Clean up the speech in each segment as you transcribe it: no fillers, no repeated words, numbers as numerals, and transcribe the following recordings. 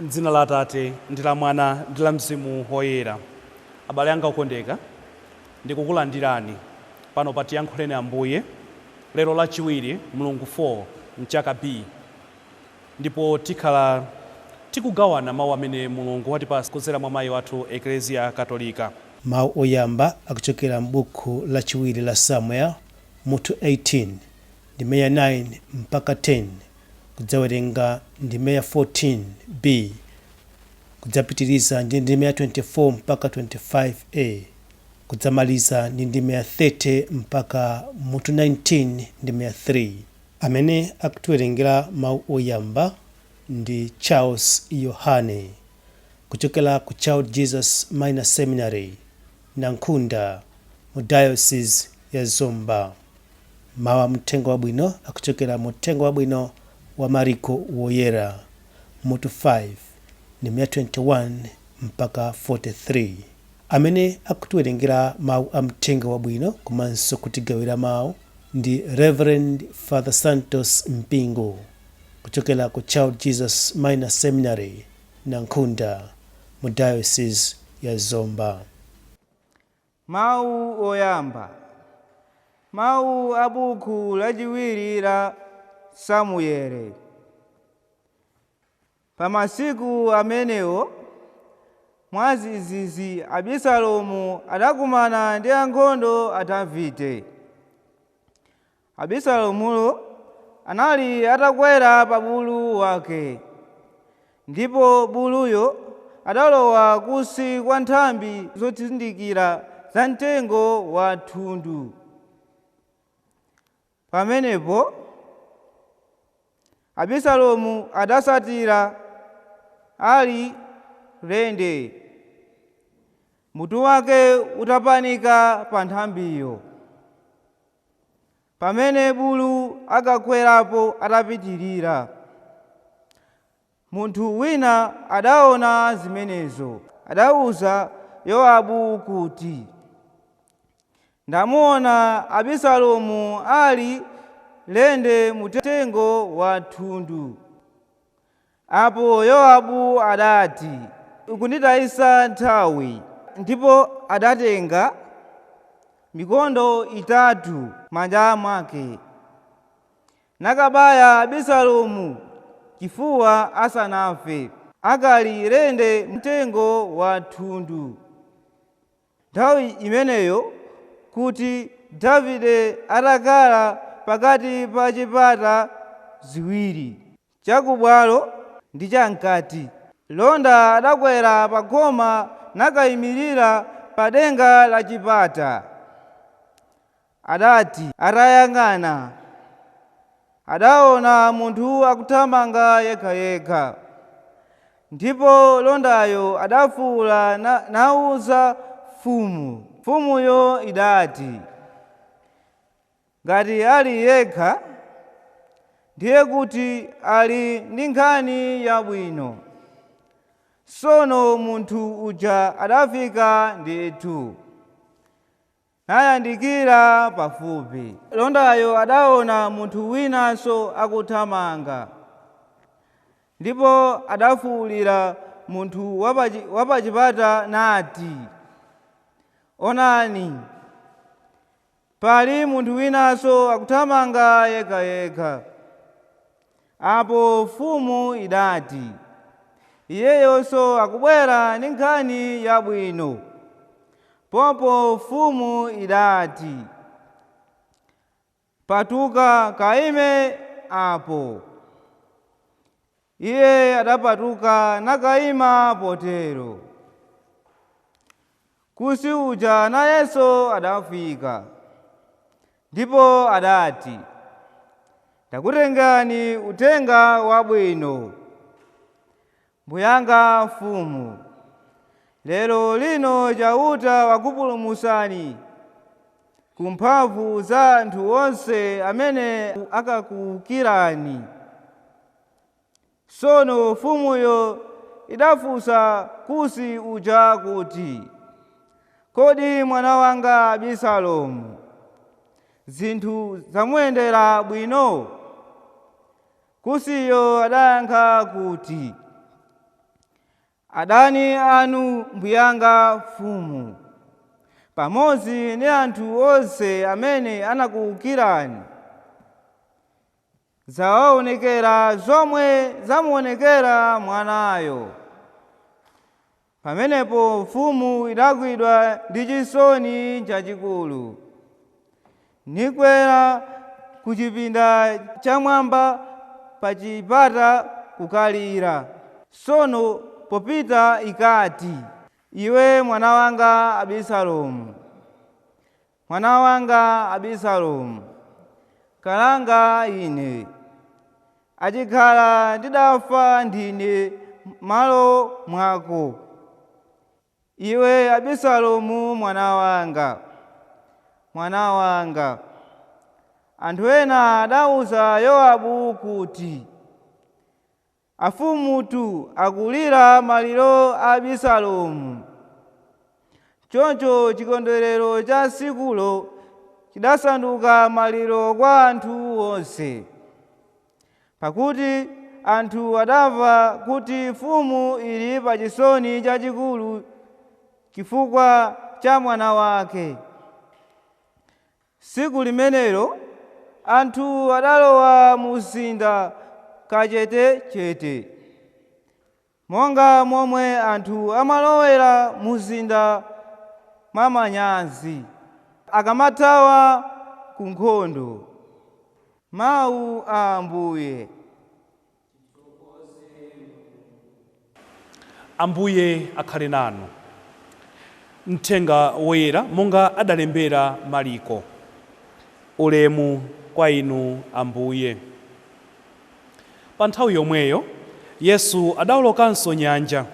M'dzina la Atate, ndi la Mwana, ndi la Mzimu Woyera. Abale anga okondeka, ndikukulandirani pano pa Tiyankhuleni Ambuye, lero Lachiwiri, mlungu 4 mchaka B. Ndipo tikhala tikugawana mawu amene Mulungu watipatsa kudzera mwa mayi wathu Eklezia Katolika. Mawu oyamba akuchokera m'buku lachiwiri la Samuel, mutu 18, ndime ya 9 mpaka 10, kudzawerenga ndime ya 14 b, kudzapitiriza ndi ndime ya 24 mpaka 25 a, kudzamaliza ndi ndime ya 30 mpaka mutu 19 ndime ya 3. Amene akutiwerengera mawu oyamba ndi Charles Yohane kuchokera ku Child Jesus Minor Seminary, Nankhunda, mu Diocese ya Zomba. Mawu a Mthenga Wabwino akuchokera mu Uthenga Wabwino wa Mariko Woyera, mutu 5, ndime ya 21 mpaka 43. Amene akutiwerengera mawu a Mthenga Wabwino komanso kutigawira mawu ndi Rev. Father Santos Mpingo kuchokera ku Child Jesus Minor Seminary, Nankhunda, mu Diocese ya Zomba. Mawu oyamba. Mawu a buku lachiwiri la Samuele. Pa masiku amenewo, mwadzidzidzi Abisalomu adakumana ndi ankhondo a Davide. Abisalomuyo anali atakwera pa bulu wake, ndipo buluyo adalowa kunsi kwa nthambi zotsindikira za mtengo wa thundu. Pamenepo Abisalomu adatsatira ali lende, mutu wake utapanika pa nthambiyo, pamene bulu ankakwerapo atapitirira. Munthu wina adaona zimenezo, adauza Yowabu kuti, Ndamuona Abisalomu ali lende mu mtengo wa thundu. Apo Yowabu adati, Ukunditayitsa nthawi. Ndipo adatenga mikondo itatu m'manja mwake, nakabaya Abisalomu chifuwa asanafe, akali lende mtengo wa thundu. Nthawi imeneyo kuti Davide atakhala pakati pa chipata ziwiri, cha kubwalo ndi cham'kati. Mlonda adakwera pa khoma nakaimirira pa denga la chipata. Adati atayang'ana, adaona munthu akuthamanga yekhayekha. Ndipo mlondayo adafuula nauza mfumu. Mfumuyo idati, Ngati ali yekha, ndiye kuti ali ndi nkhani yabwino. Tsono munthu uja adafika ndithu, nayandikira pafupi. Mlondayo adaona munthu winanso akuthamanga, ndipo adafuulira munthu wapachipata nati, Onani, pali munthu winanso akuthamanga yekhayekha. Apo mfumu idati, Iyeyonso akubwera ndi nkhani yabwino. Pompo mfumu idati, Patuka kaime apo. Iye adapatuka nakaima potero. Kusi uja nayenso adafika, ndipo adati, Ndakutengerani uthenga wabwino, mbuyanga mfumu. Lero lino Chauta wakupulumutsani ku mphamvu za anthu onse amene ankakuukirani. Tsono mfumuyo idafunsa Kusi uja kuti, "Kodi mwana wanga Abisalomu zinthu zamuyendera bwino?" Kusiyo adayankha kuti, "Adani anu mbuyanga mfumu, pamodzi ndi anthu onse amene anakuwukirani, zawaonekera zomwe zamuonekera mwanayo." Pamenepo mfumu idagwidwa ndi chisoni chachikulu, nikwera ku chipinda chamwamba pa chipata kukalira. Tsono popita ikati, "Iwe mwana wanga Abisalomu, mwana wanga Abisalomu, kalanga ine! Achikhala ndidafa ndine m'malo mwako. Iwe Abisalomu mwana wanga, mwana wanga!" Anthu ena adawuza Yowabu kuti, "Afumutu akulira maliro a Abisalomu." Choncho chikondwerero cha tsikulo chidasanduka maliro kwa anthu onse, pakuti anthu adamva kuti mfumu ili pa chisoni chachikulu chifukwa cha mwana wake. Tsiku limenelo anthu adalowa mu mzinda kachetechete, monga momwe anthu amalowera mu mzinda mwamanyazi akamathawa ku nkhondo. Mawu a Ambuye. Ambuye akhale nanu. Mthenga woyera monga adalembera Mariko. Ulemu kwa inu Ambuye. Pa nthawi yomweyo Yesu adawolokanso nyanja.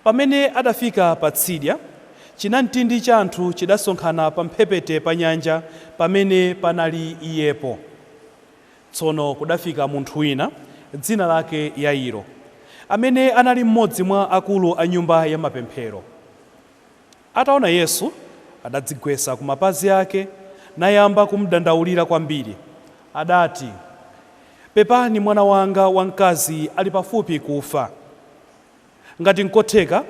Pamene adafika pa tsidya, chinamtindi cha anthu chidasonkhana pamphepete pa nyanja pamene panali iyepo. Tsono kudafika munthu wina dzina lake Yairo, amene anali mmodzi mwa akulu a nyumba ya mapemphero. Ataona Yesu, adadzigwetsa ku mapazi ake nayamba kumudandaulira kwambiri. Adati, "Pepani, mwana wanga wamkazi ali pafupi kufa. Ngati nkotheka,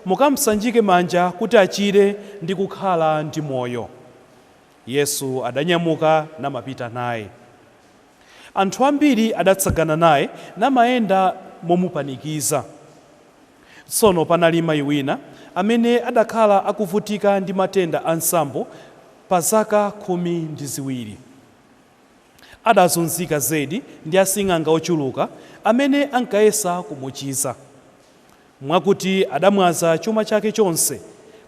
mukamsanjike manja kuti achire ndi kukhala ndi moyo." Yesu adanyamuka namapita naye. Anthu ambiri adatsagana naye namayenda momupanikiza. Tsono panali mayi wina amene adakhala akuvutika ndi matenda a nsambo pa zaka 12. Adazunzika zedi ndi asing'anga ochuluka amene ankayesa kumuchiza, mwakuti adamwaza chuma chake chonse,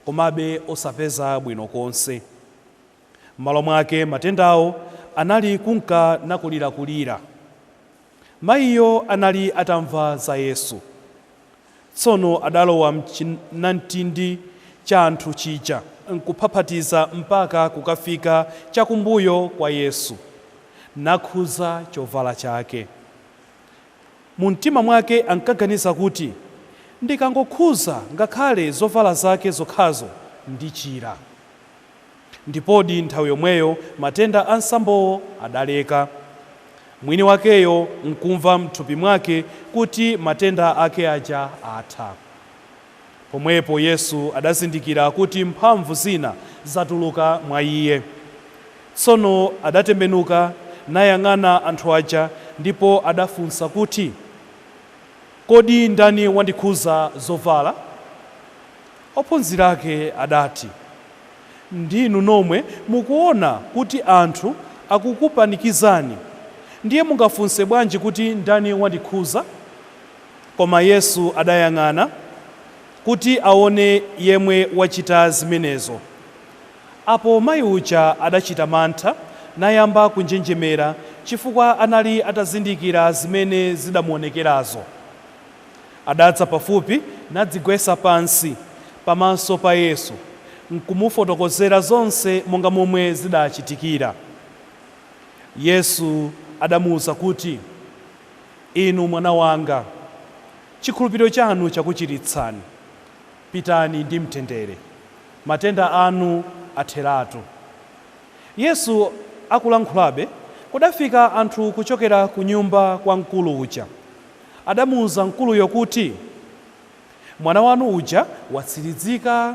komabe osapeza bwino konse. M'malo mwake matendawo anali kunka nakulirakulira. Mayiyo anali atamva za Yesu. Tsono adalowa mchinamtindi cha anthu chija nkuphaphatiza mpaka kukafika chakumbuyo kwa Yesu, nakhuza chovala chake. Mu mtima mwake ankaganiza kuti, "Ndikangokhuza ngakhale zovala zake zokhazo, ndichira." Ndipodi nthawi yomweyo matenda a nsambowo adaleka. Mwini wakeyo nkumva mthupi mwake kuti matenda ake aja atha. Pomwepo Yesu adazindikira kuti mphamvu zina zatuluka mwa iye. Tsono adatembenuka nayang'ana anthu aja, ndipo adafunsa kuti, "Kodi ndani wandikhuza zovala?" Ophunzira ake adati, "Ndinu nomwe mukuona kuti anthu akukupanikizani, ndiye mungafunse bwanji kuti ndani wandikhuza?" Koma Yesu adayang'ana kuti aone yemwe wachita zimenezo. Apo mayi uja adachita mantha nayamba kunjenjemera, chifukwa anali atazindikira zimene zidamuonekerazo. Adadza pafupi nadzigwetsa pansi pamaso pa Yesu nkumufotokozera zonse monga momwe zidachitikira. Yesu adamuwuza kuti, "Inu mwana wanga, Chikhulupiriro chanu chakuchiritsani. Pitani ndi mtendere, matenda anu atheratu. Yesu akulankhulabe, kudafika anthu kuchokera ku nyumba kwa mkulu uja. Adamuwuza mkuluyo kuti, Mwana wanu uja watsirizika,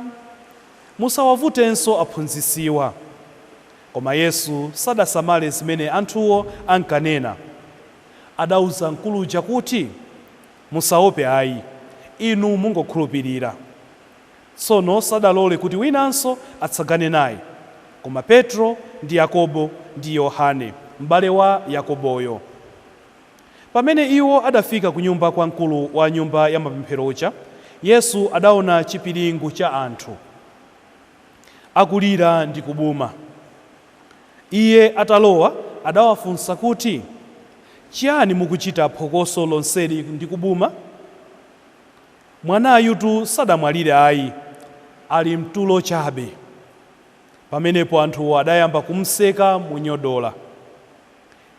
musawavutenso aphunzitsiwa. Koma Yesu sadasamale zimene anthuwo ankanena. Adauza mkulu uja kuti, Musaope ayi, inu mungokhulupirira. Tsono sadalole kuti winanso atsagane naye, koma Petro ndi Yakobo ndi Yohane, m'bale wa Yakoboyo. Pamene iwo adafika ku nyumba kwa mkulu wa nyumba ya mapemphero uja, Yesu adaona chipiringu cha anthu akulira ndi kubuma. Iye atalowa adawafunsa kuti, Chiyani mukuchita phokoso lonseli ndi kubuma? Mwanayutu sadamwalire ayi, ali mtulo chabe. Pamenepo anthuwo adayamba kumseka munyodola.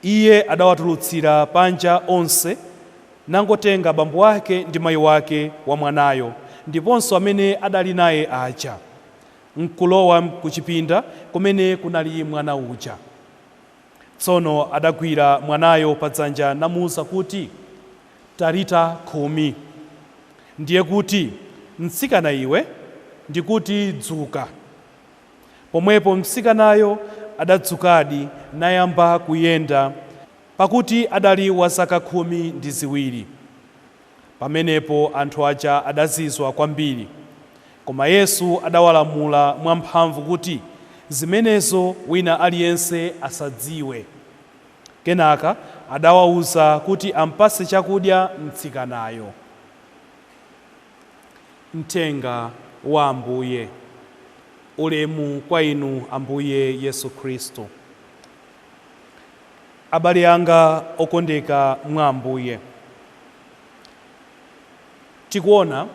Iye adawatulutsira panja onse, nangotenga bambo ake ndi mayi wake wa mwanayo ndiponso amene adali naye aja, nkulowa kuchipinda kumene kunali mwana uja. Tsono adagwira mwanayo padzanja namuwuza kuti, Talita khumi, ndiye kuti, Mtsikana iwe, ndikuti dzuka. Pomwepo mtsikanayo adadzukadi nayamba kuyenda, pakuti adali wa zaka 12. Pamenepo anthu aja adazizwa kwambiri. Koma Yesu adawalamula mwamphamvu kuti zimenezo wina aliyense asadziwe. Kenaka adawauza kuti ampatse chakudya mtsikanayo. Mthenga wa Ambuye. Ulemu kwa inu Ambuye Yesu Khristu. Abale anga okondeka mwa Ambuye, tikuona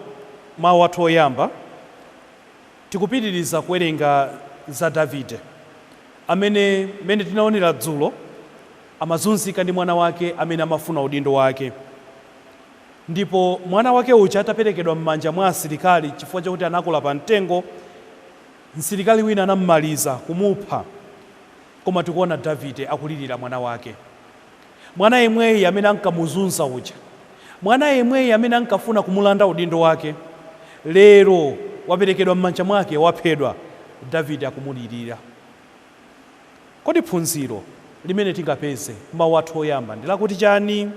mawu athu oyamba, tikupitiriza kuwerenga za Davide amene mmene tinaonera dzulo amazunzika ndi mwana wake amene amafuna udindo wake. Ndipo mwana wake uja ataperekedwa m'manja mwa asilikali chifukwa chakuti anakula pa mtengo, msilikali wina anammaliza kumupha. Koma tikuona Davide akulirira mwana wake, mwana yemweyi amene ankamuzunza uja, mwana yemweyi amene ankafuna kumulanda udindo wake, lero waperekedwa m'manja mwake, waphedwa. Davide akumulirira. Kodi phunziro limene tingapeze mawu athu oyamba ndi lakuti chani?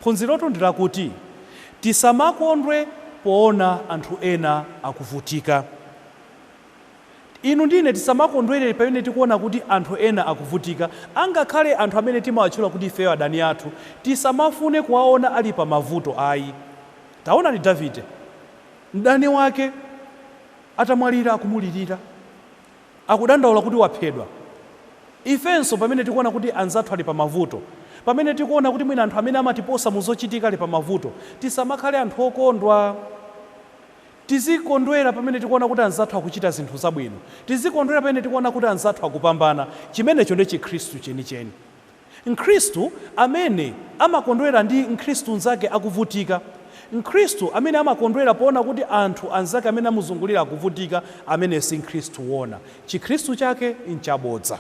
Phunzirotu ndi lakuti tisamakondwe poona anthu ena akuvutika. Inu ndine tisamakondwerere pamene tikuona kuti anthu ena akuvutika, angakhale anthu amene timawatchula kuti ifeyo adani athu, tisamafune kuwaona ali pa mavuto ayi. Taonani Davide, mdani wake atamwalira akumulirira, akudandaula kuti waphedwa. Ifenso pamene tikuona kuti anzathu ali pa mavuto, pamene tikuona kuti mwina anthu amene amatiposa mu zochitika ali pa mavuto, tisamakhale anthu okondwa. Tizikondwera pamene tikuona kuti anzathu akuchita zinthu zabwino. Tizikondwera pamene tikuona kuti anzathu akupambana. Chimenecho ndi Chikhristu chenicheni. Mkhristu amene amakondwera ndi Mkhristu mnzake akuvutika, Mkhristu amene amakondwera poona kuti anthu anzake amene amuzungulira akuvutika, amene si Mkhristu wona. Chikhristu chake nchabodza.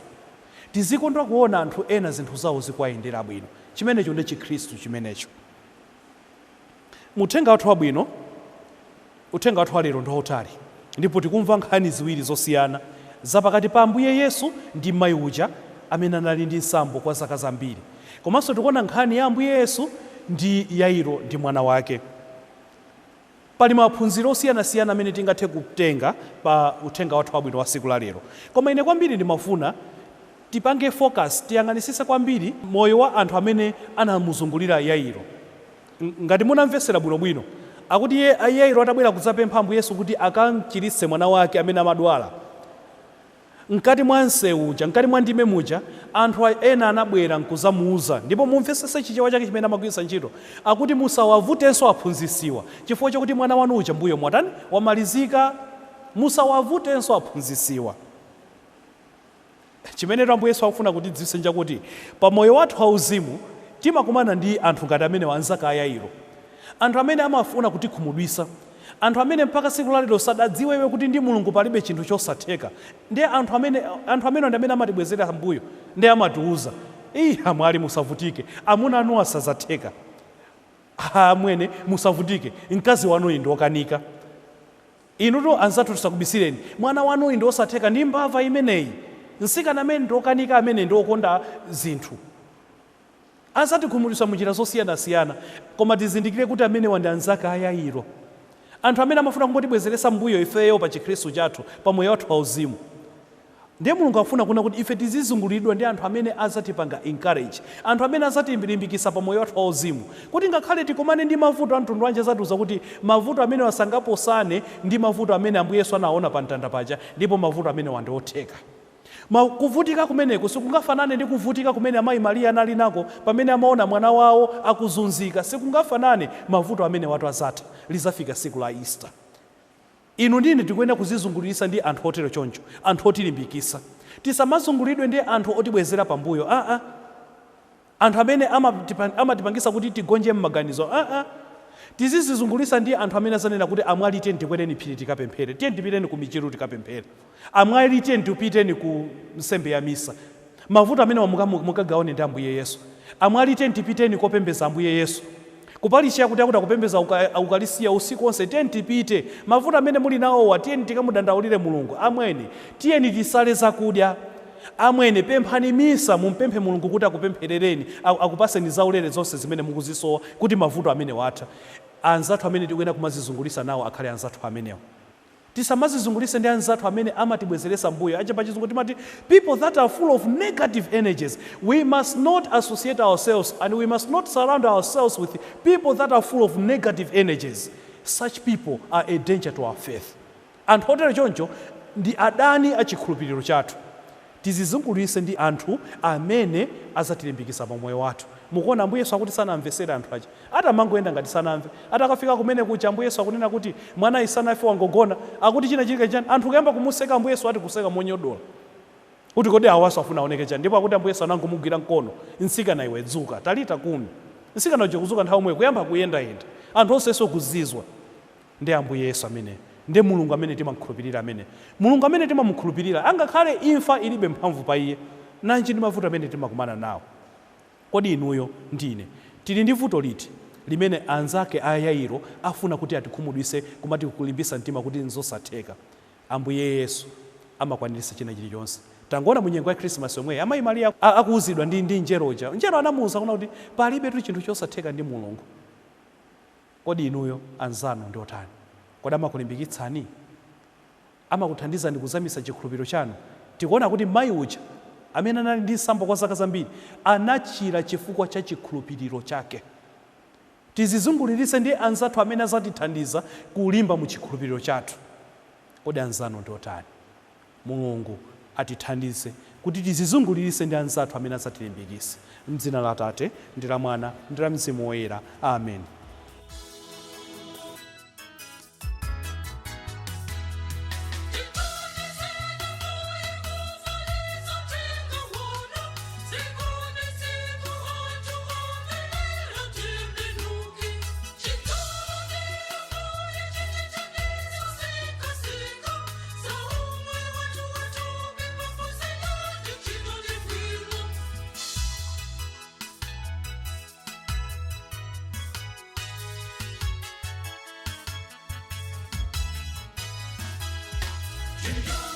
Tizikondwa kuona anthu ena zinthu zawo zikuwayendera bwino. Chimenecho ndi Chikhristu chimenecho. Muthenga wathu wabwino, uthenga wathu wa lero ndi wautali, ndipo tikumva nkhani ziwiri zosiyana za pakati pa Ambuye Yesu ndi mayi uja amene anali ndi nsambo kwa zaka zambiri. Komanso tikuona nkhani ya Ambuye Yesu ndi Yairo ndi mwana wake. Pali maphunziro osiyanasiyana amene tingathe kutenga pa uthenga wathu wabwino wa tsiku la lero. Koma ine kwambiri ndimafuna tipange focus, tiyang'anisise kwambiri moyo wa anthu amene anamuzungulira Yairo. Ngati munamvetsera bwinobwino, akuti iye Yairo atabwera kudzapempha Ambuye Yesu kuti akamchiritse mwana wake amene amadwala, mkati mwa msewu uja, mkati mwa ndime muja, anthu ena anabwera nkuzamuuza, ndipo mumvetsetse Chichewa chake chimene amagwiritsa ntchito, akuti musawavutenso aphunzitsiwa, chifukwa chakuti mwana wanu uja mbuyo mwatani, wamalizika. Musawavutenso aphunzitsiwa. Chimenetu Ambuye Yesu akufuna kutidziwitsa nchakuti pa moyo wathu wauzimu timakumana ndi anthu ngati amenewa, anzake a Yairo. Anthu amene amafuna kutikhumudwitsa, anthu amene mpaka tsiku lalero sadadziwe iwe kuti ndi Mulungu palibe chinthu chosatheka. Ndiye anthu amene ndi amene amatibwezera mbuyo, ndiye amatiuza, "Iyi amwali, musavutike, amuna anu asazatheka. Amwene, musavutike, mkazi wanuyi ndi wokanika. Inutu anzathu, tisakubisireni, mwana wanuyi ndi osatheka, ndi mbava imeneyi. Mtsikana amene ndi wokanika, amene ndi wokonda zinthu." Azatikhumudwitsa munjira zosiyanasiyana, koma tizindikire kuti amenewa ndi anzake a Yairo, anthu amene amafuna kungotibwezeretsa mbuyo ifeyo pa Chikhristu chathu, pa moyo wathu wauzimu. Ndiye Mulungu akufuna kuona kuti ife tizizungulidwa ndi anthu amene azatipanga encourage, anthu amene azatilimbikitsa pa moyo wathu wauzimu, kuti ngakhale tikumane ndi mavuto a mtundu wanji, azatiuza kuti mavuto amene asangaposane ndi mavuto amene Ambuye Yesu anaona pa mtanda paja, ndipo mavuto amene ndi otheka. Kuvutika kumeneku sikungafanane ndi kuvutika kumene amayi Mariya anali nako pamene amaona mwana wawo akuzunzika. Sikungafanane. Mavuto amene watu azatha, lizafika tsiku la Easter. Inu ndine tikuyenera kuzizungulirisa ndi anthu otero choncho, anthu otilimbikitsa. Tisamazungulidwe ndi anthu otibwezera pambuyo, aa, anthu amene amatipangisa kuti tigonje m'maganizo, aa. Tizizizungulisa ndi anthu amene azanena kuti, "Amwali, tiye tikwereni phiri tikapemphere, tiye tipiteni ku michiru tikapemphere. Amwali, tiye tipiteni ku nsembe ya misa, mavuto amene mukagawane ndi Ambuye Yesu. Amwali, tiye tipiteni kopembeza Ambuye Yesu kupalichiya kuti akuti akupembeza ukalisiya usiku wonse, tiye tipite. Mavuto amene muli nawowa, tiyeni tikamudandaulire Mulungu. Amwene, tiyeni tisale zakudya. Amwene, pemphani misa, mumpemphe Mulungu kuti akupempherereni, akupaseni zaulere zonse zimene mukuzisowa kuti mavuto amene watha." Anzathu amene tikuyenera kumazizungulisa nawo akhale anzathu amenewo. Tisamazizungulise ndi anzathu amene amatibwezeresa mbuyo. Acha pachizungu timati people that are full of negative energies. We must not associate ourselves and we must not surround ourselves with people that are full of negative energies. Such people are a danger to our faith. Anthu otero choncho ndi adani a chikhulupiriro chathu. Tizizungulise ndi anthu amene azatilimbikitsa pa moyo wathu. Mukuona, Ambuye Yesu akuti sanamvesere anthu aja, atamangoyenda ngati sanamve. Atakafika kumene kuja, Ambuye Yesu akunena kuti mwana isanafe, wangogona. Akuti china chilike chani? Anthu kuyamba kumuseka Ambuye Yesu, ati kuseka monyodola kuti kodi awaso afuna aoneke chani? Ndipo akuti Ambuye Yesu anangomugwira mkono, "Mtsikana iwe, dzuka, talita kumi." Mtsikana uja kuzuka nthawi omweyo, kuyamba kuyendayenda, anthu onsenso kuzizwa. Ndi Ambuye Yesu amene, ndi Mulungu amene timamukhulupirira amene, Mulungu amene timamukhulupirira, angakhale imfa ilibe mphamvu pa iye, nanji ndi mavuto amene timakumana nawo? Kodi inuyo ndine tili ndi vuto liti limene anzake a Yairo afuna kuti atikhumudwise, kumati kulimbisa mtima kuti nzosatheka? Ambuye Yesu amakwaniritsa china chilichonse. Tangoona mu nyengo ya Krismasi yomweyi, amayi Mariya akuwuzidwa ndi njeroja. Njero anamuwuza kuna kuti palibetu chinthu chosatheka ndi Mulungu. Kodi inuyo anzanu ndi otani? Kodi amakulimbikitsani? Amakuthandizani kuzamisa chikhulupiriro chanu? Tikuona kuti mayi uja amene anali ndi nsambo kwa zaka zambiri anachira chifukwa cha chikhulupiriro chake. Tizizungulirise ndi anzathu amene azatithandiza kulimba mu chikhulupiriro chathu. Kodi anzanu ndi otani? Mulungu atithandize kuti tizizungulirise ndi anzathu amene azatilimbikise. Mdzina la Atate ndi la Mwana ndi la Mzimu Woyera, amen. Children.